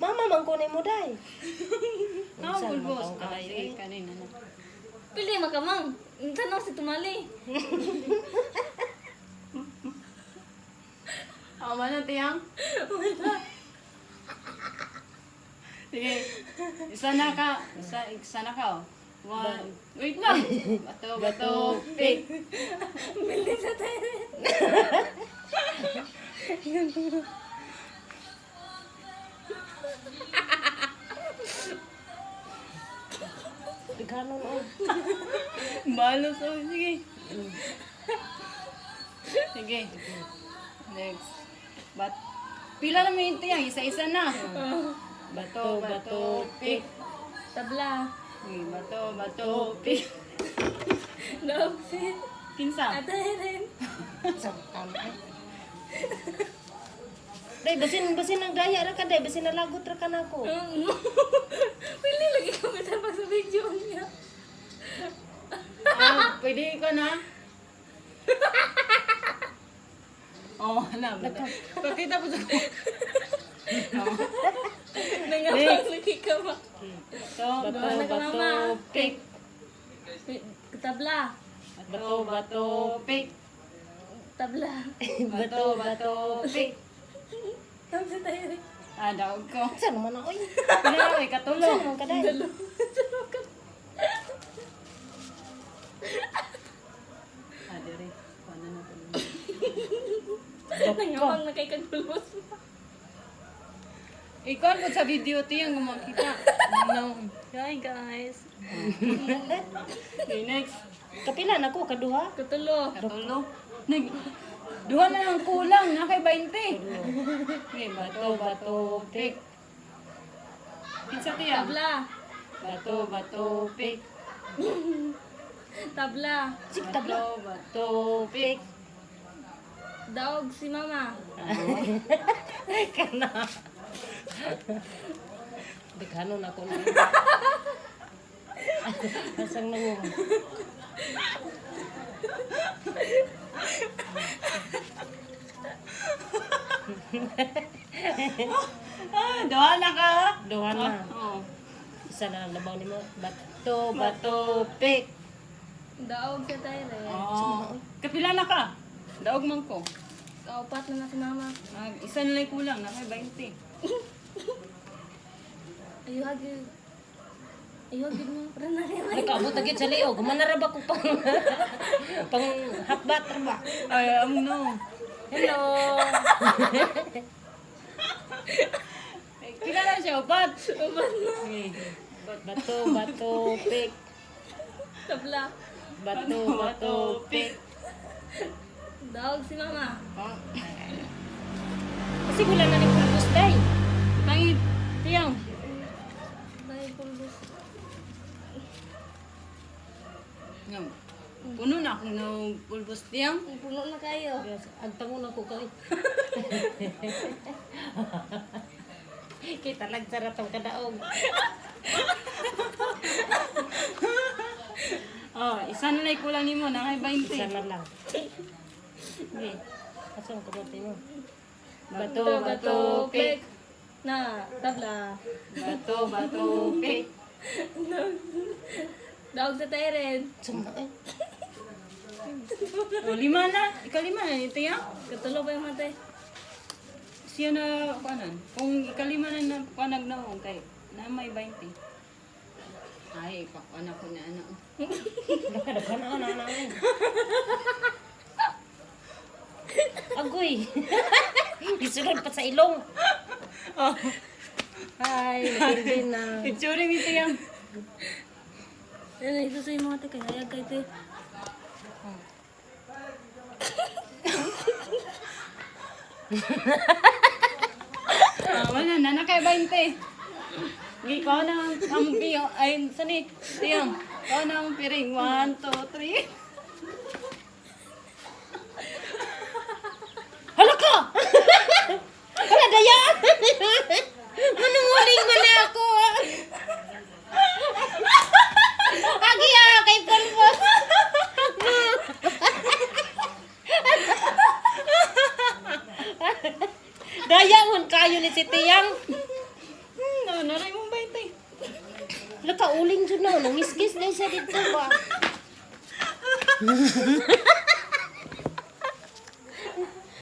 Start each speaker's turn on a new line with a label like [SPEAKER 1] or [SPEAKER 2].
[SPEAKER 1] Mama man ko mo day.
[SPEAKER 2] Ah,
[SPEAKER 1] Unsa naman
[SPEAKER 2] pulbos.
[SPEAKER 1] taong
[SPEAKER 2] Ah,
[SPEAKER 1] kaayo,
[SPEAKER 2] sige,
[SPEAKER 1] eh.
[SPEAKER 2] kanina na.
[SPEAKER 3] Pili makamang. Tanong si Tumali.
[SPEAKER 2] Ako ba na, Tiyang? Sige. Isa na ka. Isa na ka, oh. One. Wait lang. Bato, bato, pick.
[SPEAKER 3] Bili sa tayo.
[SPEAKER 1] Bighanon oy.
[SPEAKER 2] Balos, oh. Sige. Sige. Next. Bat Pila na may Tiyang? Isa-isa na. Bato, bato, pick.
[SPEAKER 3] Tabla.
[SPEAKER 2] Sige, bato, bato, pick.
[SPEAKER 3] Daog si
[SPEAKER 2] Kinsa?
[SPEAKER 3] Ate Ren.
[SPEAKER 1] Sa tama ay. Day basin basin ang daya ra ka day, basin nalagot ra ka nako.
[SPEAKER 3] Pili lagi kami sa pag sa video niya.
[SPEAKER 2] Ah, pwede ka na. Oo, oh, wala. Pakita po sa Oh.
[SPEAKER 3] Nangapag lagi ka ba?
[SPEAKER 2] Bato,
[SPEAKER 1] Bato,
[SPEAKER 3] Wala ka,
[SPEAKER 1] bato,
[SPEAKER 3] mama.
[SPEAKER 1] pick.
[SPEAKER 3] Tabla.
[SPEAKER 2] bato, bato, pick.
[SPEAKER 3] Tabla.
[SPEAKER 2] Bato, bato, pick.
[SPEAKER 3] Daog si tayo rin.
[SPEAKER 2] Ah, daog ko.
[SPEAKER 1] Unsa naman na oy?
[SPEAKER 2] Pila na,
[SPEAKER 1] Unsa
[SPEAKER 2] katulo.
[SPEAKER 1] naman ka day?
[SPEAKER 2] Ah, dire. Kuha na natin.
[SPEAKER 3] Nangapag na kay kagulbos.
[SPEAKER 2] Ikaw po sa video, Tiyang, gumakita. No.
[SPEAKER 3] Hi guys.
[SPEAKER 2] Okay, next.
[SPEAKER 1] Kapila nako kaduha.
[SPEAKER 3] Katulo.
[SPEAKER 2] Katulo. Nag... Duha na lang kulang, na kay 20. Okay, bato, bato, pick. Kinsa, Tiyang?
[SPEAKER 3] Tabla.
[SPEAKER 2] Bato, bato, pick.
[SPEAKER 3] Tabla.
[SPEAKER 1] Sig tabla.
[SPEAKER 2] Bato, bato, pick.
[SPEAKER 1] Pick.
[SPEAKER 3] Daog si mama.
[SPEAKER 1] Kana. Bighanon ako na. Asang nango.
[SPEAKER 2] Ah, duha na ka.
[SPEAKER 1] Duha na.
[SPEAKER 2] Oo.
[SPEAKER 1] Isa na lang labaw nimo. Bato, bato, pick.
[SPEAKER 3] Daog sa tayo rin.
[SPEAKER 2] Oo. Kapila na ka. Daog man ko.
[SPEAKER 3] Kaupat na na si mama.
[SPEAKER 2] Ah, isa na lang kulang, na kay 20.
[SPEAKER 3] Ayuhag yun. Ayuhag yun mo. Para na rin.
[SPEAKER 1] Nakaabot agad sa liog. Gumana ra ba ko pang pang hakbat ra ba?
[SPEAKER 2] Ay, no.
[SPEAKER 1] Hello.
[SPEAKER 2] Eh, pila na siya, upat. Upat na. Okay.
[SPEAKER 1] Bato, bato, pick.
[SPEAKER 3] Tabla.
[SPEAKER 1] Bato, bato, pick.
[SPEAKER 3] Daog si mama.
[SPEAKER 2] Ah,
[SPEAKER 1] Kasi wala na ni pulbos day.
[SPEAKER 2] Tangit, Tiyang.
[SPEAKER 3] Dahil pulbos.
[SPEAKER 2] Ngam. Puno na akong no pulbos, Tiyang.
[SPEAKER 3] Puno na kayo.
[SPEAKER 1] Yes, agtangon ako kay. Kita lang sa ratong kadaog.
[SPEAKER 2] Oh, isa na lang kulang nimo, na kay
[SPEAKER 1] Isa
[SPEAKER 2] 20.
[SPEAKER 1] na lang. Sige. Asang kamot mo?
[SPEAKER 2] Bato, bato, pick.
[SPEAKER 3] Na, tabla.
[SPEAKER 2] Bato, bato, pick.
[SPEAKER 3] Daog sa tayo rin.
[SPEAKER 1] Suma eh.
[SPEAKER 2] Oh, lima na. Ikalima na ni Tiyang.
[SPEAKER 3] Katulo pa yung matay.
[SPEAKER 2] Siya na kuanan. Kung ikalima na na kuanag na kay na may 20. Ay, ipakuan ako na ano.
[SPEAKER 1] Nakadaghan na na na. eh. Agoy. Gisulod pa sa ilong.
[SPEAKER 2] Oh,
[SPEAKER 1] Hi, napildi na.
[SPEAKER 2] picture ni Tiyang.
[SPEAKER 3] Yan, ito sa yung mga te. Kaya hayag kayo te.
[SPEAKER 2] Ah, wala na na kay 20. Gi ko na ang piyo ay sani Tiyang. Ko na ang piring 1 2 3.
[SPEAKER 1] Hala ka! Hala daya! Manunguling man na ako. Ah. Agi ah, kay pulbos. Daya mon kayo ni si Tiyang.
[SPEAKER 2] No, naray mong 20.
[SPEAKER 1] Nakauling jud na, nangiskis din siya dito ba.